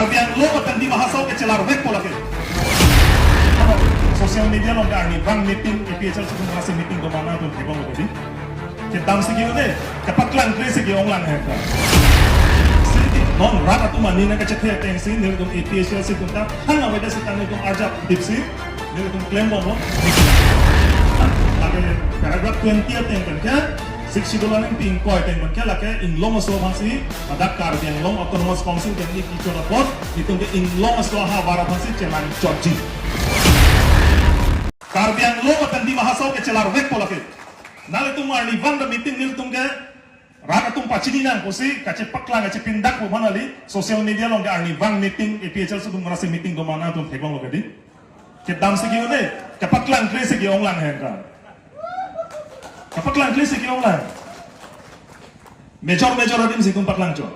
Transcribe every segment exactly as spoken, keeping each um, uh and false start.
Karbi Anglong lapen Dima Hasao ke chelarvekpo lake. Social media along ke arnivang meeting, A P H L C atum rasi meeting do ma nangtum theklonglo kedi. Kedamsi ke-o de, kepaklangkle si ke-onglang he ka. Si non rat atum aning nangkachethe atengsi nelitum A P H L C atum ta hang avedet seta nelitum arjap dipsi nelitum klembomlo. Lake paragraph twenty ateng pen ke, Sixth Schedule aningpi ingkoi ateng pen ke lake inglong aso aphansi, ladak Karbi Anglong Autonomous Council ke ni kichot apot, itum ke inglong aso ahavar aphansi chelangchotji. Karbi Anglong lapen Dima Hasao ke chelarvekpo lake. Nanglitum arnivang ta meeting nelitum ke rat atum pachini nang pusi kachepaklang kachepindakpo aphan kali, social media along ke arnivang meeting, A P H L C atum rasi meeting do ma nangtum theklonglo kedi. Kedamsi ke-o de, kepaklangkle si ke-onglang he ka. Kepaklangkle si ke-onglang. Major major adim si itum paklangchot.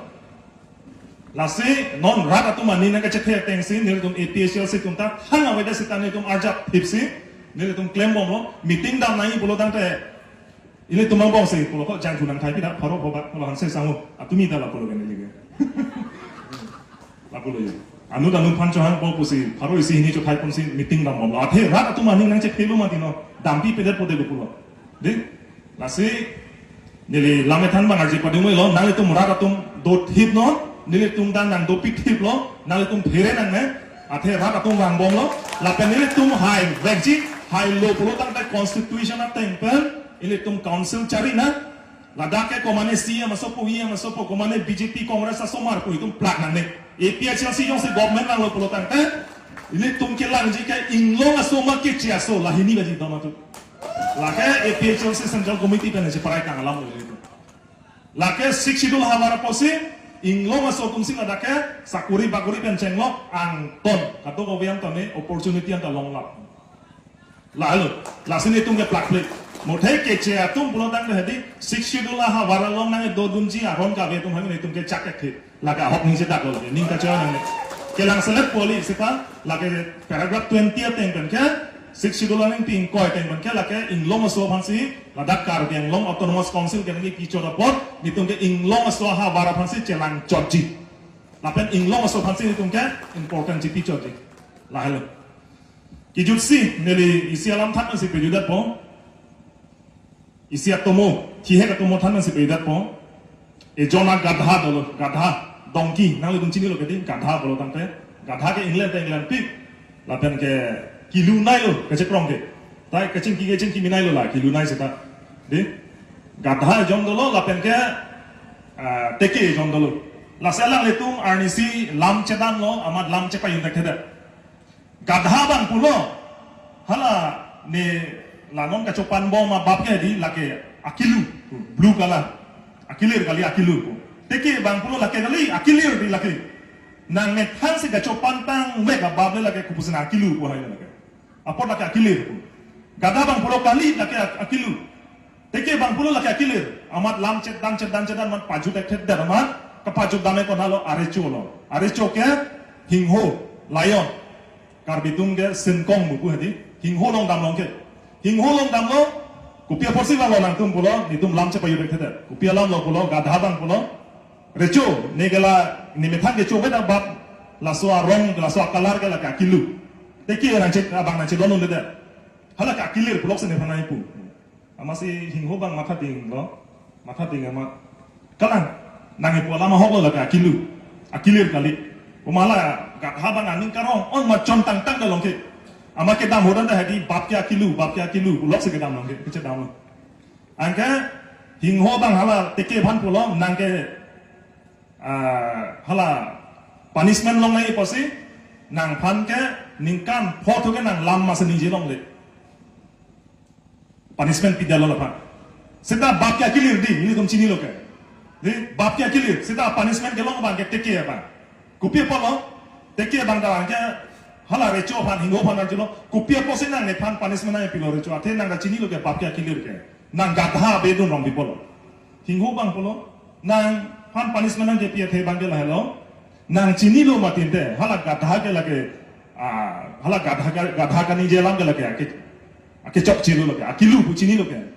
Lasi non rat atum aning nangkachethe atengsi nelitum A P H L C atum ta hang avedet seta nelitum arjap dipsi nelitum klembomlo. Meeting dam nangji pulo tangte, ilitum angbongsi pulo ko jangthu nangthai pida pharo phoba pulo hanse sango. Atumi ta lapulo ke neli ke. Lapulo ye. Anut anut aphan chohangpo pusi pharo isi hini chothai ponsi meeting dambomlo. Athe rat atum aning nangchephelo mati non, dampi pedetpo de pulo. Dei, lasi neli lam ethan abang arje pading-elo, nanglitum rat atum dothipnon, nelitum ta nangdopithiplo, nanglitum phere nangne, athe rat atum vangbomlo, lapen nelitum haivekji, hailo pulo tangte constitution ateng pen, ilitum council chari nang, ladak ke komane C M asopo, E M asopo, komane B J P, Congress asomar pu itum plak nangne. A P H L C jongsi government vanglo pulo tangte, ilitum kelangji ke inglong aso ma keche aso, lahini baji dam atum. Lake A P H L C Central Committee pen cheparai tang alamlo ilitum. Lake Sixth Schedule ahavar apotsi inglong aso atumsi ladak ke sakuri bakuri pen chenglok angton, kadokave anta ne opportunity anta longlap. Lahelo, lasi nelitum ke plakple. Muthe keche atum pulo tangte hedi, Sixth Schedule ahavar along nangdodunji aron kave atum hang nelitum ke chak ekthe. Lake ahok ningje daklo lake, ning kachoy nangne. Kelangselet pu kali seta, lake paragraph twenty ateng pen ke, Sixth Schedule aningpi ingkoi ateng pen ke, lake inglong aso aphansi, ladak Karbi Anglong Autonomous Council ke ni kichot apot, nelitum ke inglong aso ahavar aphansi chelangchotji. Lapen inglong aso aphansi nelitum ke important chipichotji. Lahelo. Kijutsi, neli isi alam than si pejutdetpo. Isi atomo, thihek atomo than si pejutdetpo. Ejon agadha dolo, gadha, donkey, nanglitum chinilo kedi, gadha pulo tangte. Gadha ke England te England pik. Lapen ke kilu nailo, kachekrong ke. Tai kachingki kachingki mi nailo la, kilu nai seta. Dei, gadha ejon dolo, lapen ke, ah, teke ejon dolo. Lasi alanglitum arnisi lam chedanlo, amat lam chepajut thekthedet. Gadha abang pulo, hala ne la non kachopanbom abap ke di lake akilu, blue color, akilir kali akilu. Teke abang pulo lake kali akilir di lake. Nangmethansi kachopan tangvek abap le lake kopusi nang akilu pu hai lake. Apot lake akilir. Gadha abang pulo kali lake ak-, akilu. Teke abang pulo lake akilir. Amat lam chedan chedan chedan amat pajut thekthedet amat. Kapajut dam-e konatlo, arecho lo. Arecho ke hingho, lion. Karbi atum ke singkong pu hedi. Hingho along damlong ke. Hingho along damlo, kopi apotsi vanglo nangtum pulo, nelitum lam chepajut thekthedet. Kopi alamlo pulo, gadha abang pulo. Recho, ne ke la, nemethan kechovet abap, laso arong, laso acolor ke lake akilu. Teke nangche, abang nangchedondundedet. Hala ke akilir puloksi nephan nangpu. Amatsi hingho abang matha dinglo. Matha ding amat. Kalang, nang ipu alam ahoklo lake akilu. Akilir kali. Puma la gadha abang aning karong, on ma chon tangtang dalong ke. Amat kedam hodan ta hedi bap ke akilu, bap ke akilu, puloksi kedamlong ke, kechedamlo. Anke hingho abang hala teke aphan pulo, nang ke, ah, hala punishment longnangji pusi, nangphan ke ningkan pho thu ke nang lam masi ningje longle. Punishment pidetlo laphan. Seta bap ke akilir di, nelitum chinilo ke. Di, bap ke akilir, seta punishment kelong abang ke teke abang. Kopi apotlo, teke abang ta abang ke, hala recho aphan, hingho aphan arjulo, kopi apotsi nang nephan punishment nangpilo recho, athe nang ta chinilo ke bap ke akilir ke. Nang gadha abedun rong bipolo. Hingho abang pulo, nangphan punishment nangkepi athe abang ke lahelo. Nang chinilo mati te, hala gadha ke lake, ah, hala gadha ke, gadha kaningje alam ke lake, ake, akechokche lo lake, akilu pu chinilo ke.